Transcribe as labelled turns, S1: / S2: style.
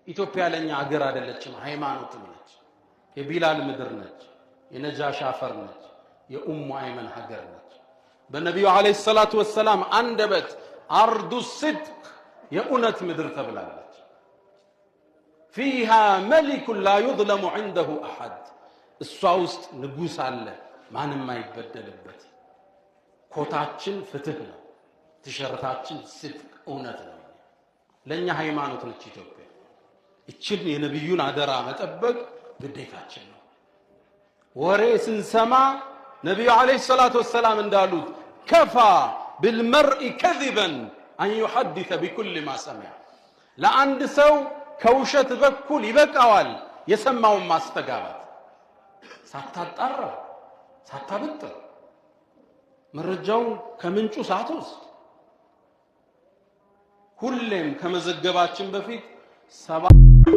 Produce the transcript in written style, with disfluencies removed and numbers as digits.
S1: ኢትዮጵያ ለኛ አገር አይደለችም፣ ሃይማኖትም ነች። የቢላል ምድር ነች፣ የነጃሽ አፈር ነች፣ የኡሙ አይመን ሀገር ነች። በነቢዩ عليه الصلاة والسلام አንደበት أرض الصدق የእውነት ምድር ተብላለች። فيها ملك لا يظلم عنده أحد፣ እሷ ውስጥ ንጉሥ አለ ማንም አይበደልበት። ኮታችን ፍትህ ነው፣ ቲሸርታችን صدق እውነት ነው። ለእኛ ሃይማኖት ነች ኢትዮጵያ። ይችን የነቢዩን አደራ መጠበቅ ግዴታችን ነው። ወሬ ስንሰማ ነቢዩ عليه الصلاة والسلام እንዳሉት كفى بالمرء كذبا أن يحدث بكل ما سمع፣ ለአንድ ሰው ከውሸት በኩል ይበቃዋል የሰማውን ማስተጋባት፣ ሳታጣራ ሳታበጥር መረጃውን ከምንጩ ሳትወስድ። ሁሌም ከመዘገባችን በፊት 70